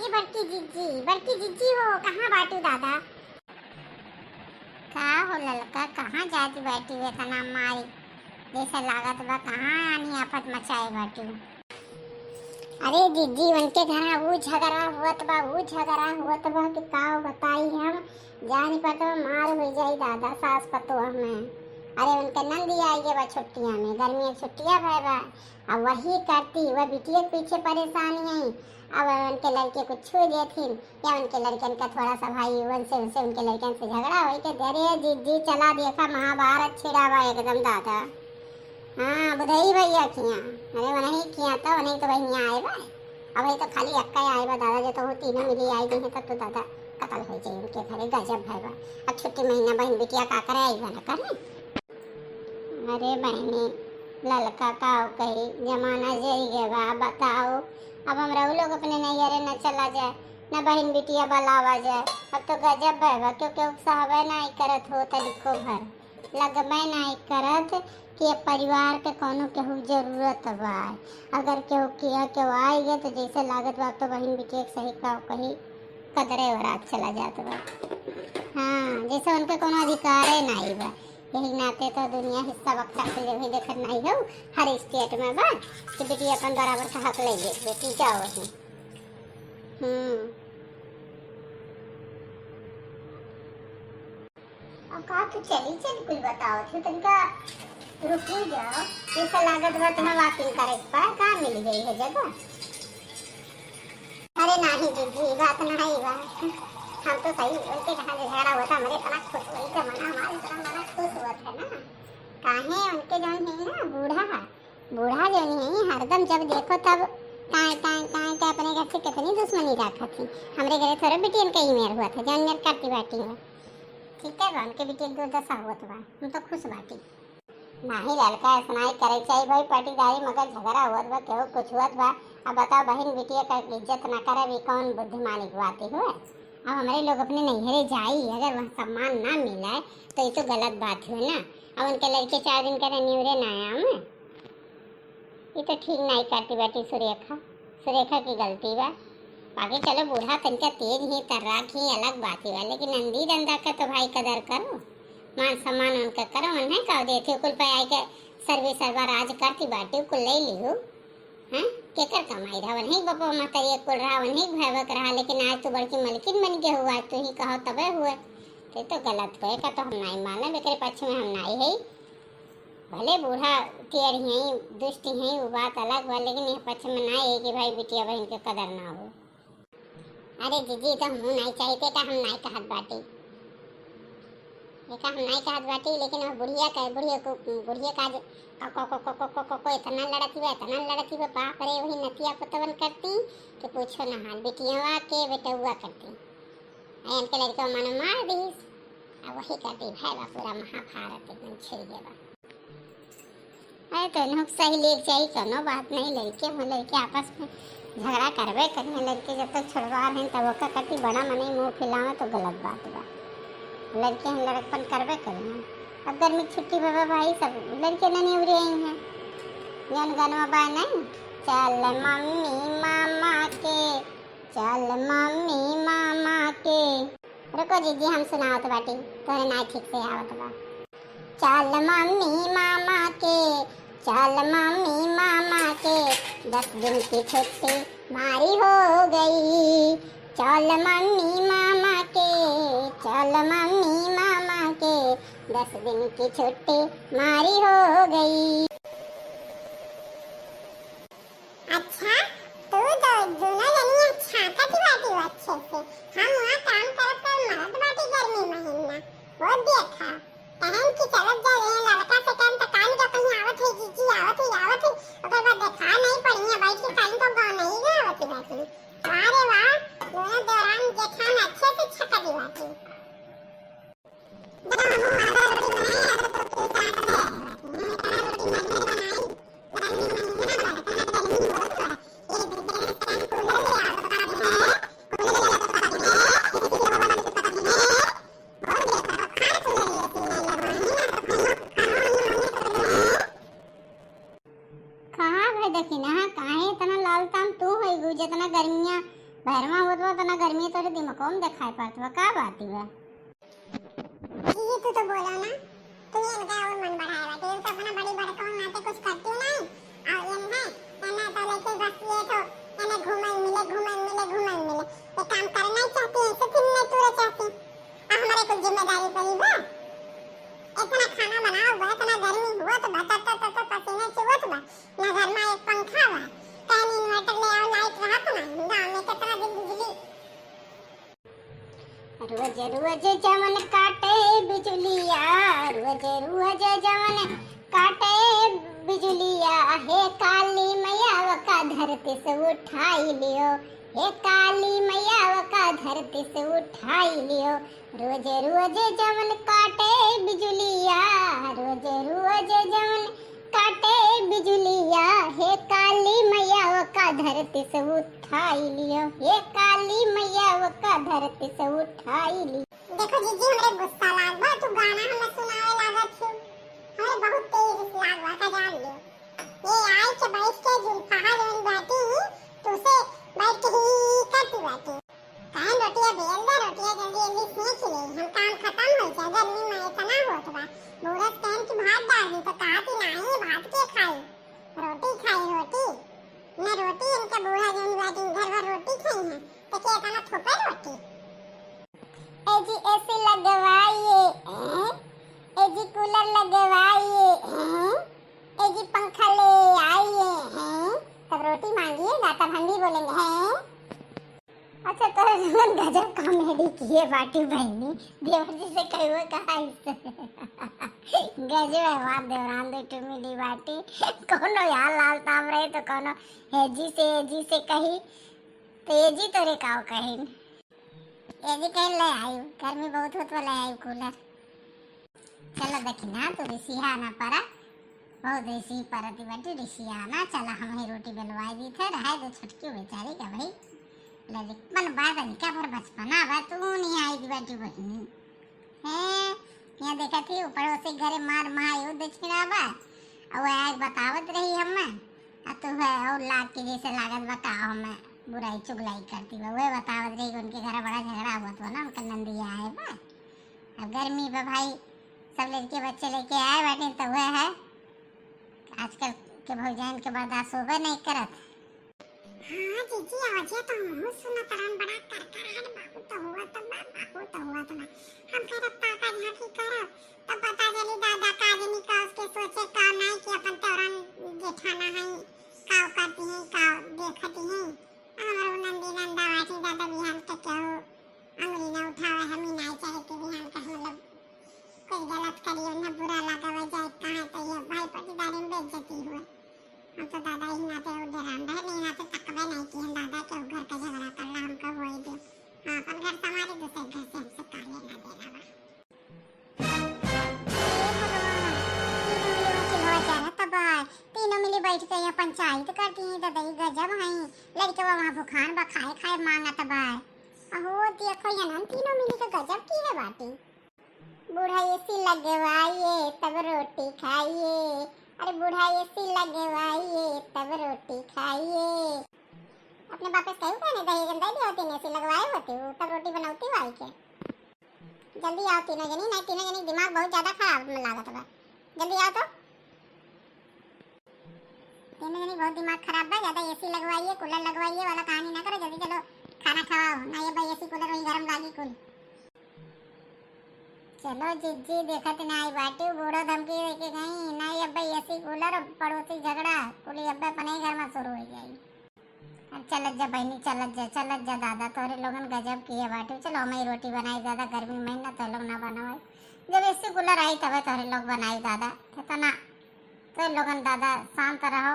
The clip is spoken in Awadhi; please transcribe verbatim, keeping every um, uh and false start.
ए बड़की जिज्जी, बड़की जिज्जी हो, कहाँ बाटू दादा? का हो ललका, कहाँ जात बाटी एतना मारी? जैसे लागत बा कहाँ आनी आफत मचाए बाटू। अरे जिज्जी, उनके घरा ऊ झगड़ा हुअत बा, ऊ झगड़ा हुअत बा कि का बताई हम, जानी पर तो मार हो जाई दादा सास पतोह में। अरे उनके नंदी आई गए बा छुट्टिया में, गर्मी के छुट्टिया भय बा, अब वही करती, वह बिटिया के पीछे परेशान है। अब उनके लड़के कुछ छू देथिन, या उनके लड़कन का थोड़ा सा भाई उनसे, उनसे उनके लड़कन से झगड़ा होई के, "अरे जिज्जी चला देखा महाभारत छिड़ा बा एकदम दादा।" हाँ, बुधई भैया किया, अरे वही किया तो, वही तो बहनिया आए बा। अब वही तो खाली अक्का आए बा दादा, जो तो वो तीनों मिली आई गई हैं, तब तो दादा कतल हो जाए उनके घरे, गजब है बा। अब छुट्टी महीना बहन बिटिया का करे, आई बा ना करे। अरे बहनी, ललका का कही, जमाना जई गए बा, बताओ। अब हमरा उ लोग अपने नैहरे न चला जाए, न बहिन बिटिया बलावा जाए। अब तो गजब भय बा, क्यों केहू सहबे नाई करत हो तनिको भर, लगबे नाई करत कि अब परिवार के कौनो केहू जरूरत बा। अगर केहू किया केहू आई गए तो जैसे लागत बा, अब तो बहिन बिटिया के सही का कही, कदरे वरात चला जात बा। हाँ, जैसे उनके कौनो अधिकारे नाई बा। यही नाते तो दुनिया हिस्सा बक्सा के लिए भी देखत नाई हो, हर स्टेट में बा कि बेटी अपन बराबर का हक ले ले, बेटी जाओ वहीं। हम्म। अब का तू चली चल कुल बताओ थे, तनिका रुकी जाओ। जैसा लागत बा तुम्हें वॉकिंग करे के बा, का मिल गई है जगह? अरे नाही दीदी, ई बात नाही बा। हम तो सही उनके कहाँ से झगड़ा हुआ था, हमरे इतना खुश हुई थे मना, हमारे इतना मना खुश हुआ था ना। काहे उनके जौन है ना बूढ़ा, बूढ़ा जौन है हरदम जब देखो तब टाय टाय टाय टाय अपने घर से कितनी दुश्मनी रखत थी। हमरे घरे थोड़े बिटियन का ई मेर हुआ था, जौन मेर करती बाटी है। ठीक है बा, उनके बिटियन के दुर्दशा हुआ था बा, हम तो खुश बाटी। नाही ललका, ऐसा नाही करे चाहिए भाई, पटीदारी मगर झगड़ा हुअत बा, केहू कुछ हुअत बा। अब बताओ, बहिन बिटिया का इज्जत ना करे, अभी कौन बुद्धिमानी की बात हुए? अब हमरे लोग अपने नैहरे जाई, अगर वहाँ सम्मान ना मिले तो ये तो गलत बात हुए ना। अब उनके लड़के चार दिन का निवरे ना आया हमें, ये तो ठीक नाही करती बाटी सुरेखा। सुरेखा की गलती बा। बाकी चलो, बूढ़ा तनिका तेज ही, तर्राक ही, अलग बात ही बा, लेकिन नंदी दंदा का तो भाई कदर करो, मान सम्मान उनका करो। उन्हें का देते कुल पे आए के सर्वे सर्वा राज करती बाटी, कुल ले लियो। हैं? केकर कमाई रहा? उन्हें बपवा महतारी कुल रहा, उन्हें भैवक रहा, लेकिन आज तू बड़की मलकिन बन के हुआ, आज तू ही कहो तबे हुए। ते तो गलत कहे का तो हम नाही मानब, एकरे पक्ष में हम नाही है। भले बूढ़ा टेढ़ हैं, दुष्ट हैं, वो बात अलग बा, लेकिन यह पक्ष में ना है कि भाई बिटिया बहिन के कदर ना हो। अरे दीदी, तो हमहू नाही चाहिते का हम नाही कहत बाटी, ये का हम नाही कहत बाटी, लेकिन वो बुढ़िया का, बुढ़िया को, बुढ़िया का जे को, को, को, को, को, को, को, को इतना लड़ती बा, इतना लड़ती बा, बाप रे, वही नतिया पुतवन करती कि पूछो ना हाल, बिटियवा के बेटउआ करती। आ इनके लड़का मन मार दीस, आ वही करती भाई बा, पूरा महाभारत एकदम छिड़ गया बा। अरे तो इन्हों के सही लेके जाई, कोनो बात नहीं, लड़के हों, लड़के आपस में झगड़ा करबे करिए, लड़के जब तक छोड़वा रहे तब ओकर कटी बड़ा मनई मुंह फैलावे तो गलत बात बा। लड़के हैं, लड़कपन करबे करिए। अब गर्मी की छुट्टी बाबा भाई सब लड़के ननी उरे आई हैं, जौन गनवा बा नहीं, चल मम्मी मामा के, चल मम्मी मामा के। रुको जीजी, हम सुनावत बाटी, तोहरे ना ठीक से आवत बा। चल मम्मी मामा के, चल मम्मी मामा के, दस दिन की छुट्टी मारी हो गई। चल मम्मी मामा के, चल मम्मी मामा के, दस दिन की छुट्टी मारी हो गई। अच्छा, तू दो, दोनों जनी अच्छा खाती बाटी हो अच्छे से। हम वहाँ काम करत कर मरत बाटी गर्मी महीना। वो देखा, टहन की चलत जा रहे हैं लड़का से कहन तो कान का कहीं आवत है, जीजी आवत है, आवत है। ओकर बाद देखा नहीं पड़ी है, बैठ के कान को गाँव नहीं गए आवत है बाटी। वाह रे वाह, दोनों दौरान जेठान अच्छे से छकती बाटी। कहाँ भाई दखिनहा, काहे इतना लाल ताम तू होई गु, जितना गर्मिया बहरवा होत बा त ना गर्मी तोरे दिमागो में देखाई पड़त बा, का बात बा? जीजी, तू तो बोलो ना, तू ही इनका और मन बढ़ाए बाटे। ये तो अपना बड़ी बड़का नाते कुछ करती नहीं, और ये है, ये ना तो लेके बस ये तो, ये ना घूमन मिले, घूमन मिले, घूमन मिले। ये काम करना ही चाहती है, ऐसे फिरना ही पूरा चाहती। आ हमारे कुछ जिम्मेदारी पड़ी बा। इतना खाना बनाओ बा, इतना गर्मी हुआ तो बा, तो, तो, तो, तो पसीना चुवत बा, ना घर में एक पंखा बा, कहीं inverter ले आओ, light रहा तो ना, गाँव में कितना दिन बिजली। रोज रोज जवन काटे बिजुलिया, रोज रोज जवन काटे बिजुलिया, हे काली मैया ओका धरती से उठाई लियो, हे काली मैया ओका धरती से उठाई लियो। रोज रोज जवन काटे बिजुलिया, रोज रोज जवन काटे बिजुलिया, हे काली मैया ओका धरती से उठाई लियो, हे काली मैया ओका धरती से उठाई लियो। देखो जीजी, हमरे गुस्सा लाग बा, तू गाना हमें सुनावे लागत हो, हमरे बहुत तेज लाग बा, का जान लियो। ये आई के बैठ के जुल्फा जौन बाटी, तू से बैठ के ही करती बाटी। काहे रोटिया बेल दे, रोटिया जल्दी जल्दी सेंक ले, हम काम खत्म हो जाए, गर्मी में इतना होत बा। बूढ़ा से कहन कि भात डाल दी, तो कहा कि नहीं, भात के खाई, रोटी खाई, रोटी। न रोटी इनके बूढ़ा जौन बाटी, घर भर रोटी खाई हैं, तो के इतना थोपे रोटी। ए जी एसी लगवाइए, हैं? ए जी कूलर लगवाइए, हैं? ए जी पंखा ले आइए, हैं? तब रोटी मांगिएगा, तब हम भी बोलेंगे, हैं? अच्छा, तोरे लोगन गजब comedy किए बाटी बहिनी, देवर जी से कहियो कहा इससे। गजब है, वाह देवरान दे टुमिली बाटी, कौनो यार लाल ताम रहे तो कौनो हे जी से, ए जी से कही, तो ए जी तोरे काव कहिन। ए जी कहिन ले आयु, गर्मी बहुत होत बा, ले आयु कूलर। चलो देखी ना, तू रिसिया ना परा, बहुत रिसी परती बाटी, रिसिया ना। चला हम ही रोटी बेलवाई दी थे, रहे दे छोटकी बेचारी का भाई। ले देख, मन बात है, क्या भर बचपना बा, तू नहीं आई दी बाटी बहिनी। हैं, यहाँ देखा थी, ऊपर से घरे मार महायुद्ध छिड़ा बा, और वह आग बतावत रही हमें, आ तू है और लाग के जैसे लागत बा का हमें बुराई चुगलाई करती बा। वह बतावत रही कि उनके घर बड़ा झगड़ा हुआ था ना, उनका नंदिया आए बा। अब गर्मी बा भाई, सब लड़के बच्चे लेके आए बाटे, तो वह है आजकल के भौजाइन के बर्दाश्त होबे नहीं करत। हाँ जीजी, आवाजिया तो हमहू सुनत रहन, बड़ा करकराहट बहुत हुआ तो बा, बहुत हुआ तो बा। हम कह रहे पाका झांकी करब, तो पता चली दादा का जनी का उसके सोचे का नहीं कि अपन तोरन जेठाना है, का करती हैं, का देखती हैं। हमारे नंदी नंदा बाटी दादा बिहान का क्या हो, अंगुली ना उठावे, हम ही नहीं चाहे कि बिहान का हम लोग कोई गलत करियो ना, बुरा लगावे जाए, कहाँ तो ये भाई पटीदारी में बेइज्जती हुए। हम तो दादा ही नाते वो डरान रहे, नहीं नाते तकबे नहीं कि हम दादा के घर का झगड़ा कर ला, हमको वही दे। हाँ, अपन घर संभाले, दूसरे घर से हमसे काले ना देना बा। हे भगवान, तीनों मिली वहाँ चूल्हा जरत बा, तीनों मिली बैठ के यहाँ पंचायत करती हैं, दादा ई गजब हैं, लड़के वहाँ भुखान बा, खाए खाए मांगत बा। अहो देखो ये ना, तीनों मिली के गजब की है बाटी। बूढ़ा एसी लगवाइए तब रोटी खाइए, अरे बूढ़ा एसी लगवाइए तब रोटी खाइए। अपने बापे से कहू कहने दही जन दे दिया होती, एसी लगवाए होती, वो तब रोटी बनौती वाई के। जल्दी आओ तीनों जनी, नहीं तीनों जनी दिमाग बहुत ज्यादा खराब लागत बा, जल्दी आओ तो। तीनों जनी बहुत दिमाग खराब बा, ज्यादा एसी लगवाइए, कूलर लगवाइए वाला कहानी ना करो, जल्दी चलो खाना खवाओ, ना ये भाई एसी कूलर वही गरम लागी कुल। चलो जिज्जी, देखत ना आई बाटी, बूढ़ो धमकी देके गई, ना ये भाई एसी कूलर, पड़ोसी झगड़ा, कुल ये भाई अपने ही घर में शुरू हो जाई। अब चलत जा बहिनी, चलत जा, चलत जा दादा, तोहरे लोगन गजब किए बाटे। चलो हमें रोटी बनाई दादा, गर्मी में ना तो लोग ना बनावे, जब एसी कूलर आई तबे तोहरे लोग बनाई दादा। तो ना तो लोगन दादा शांत रहो,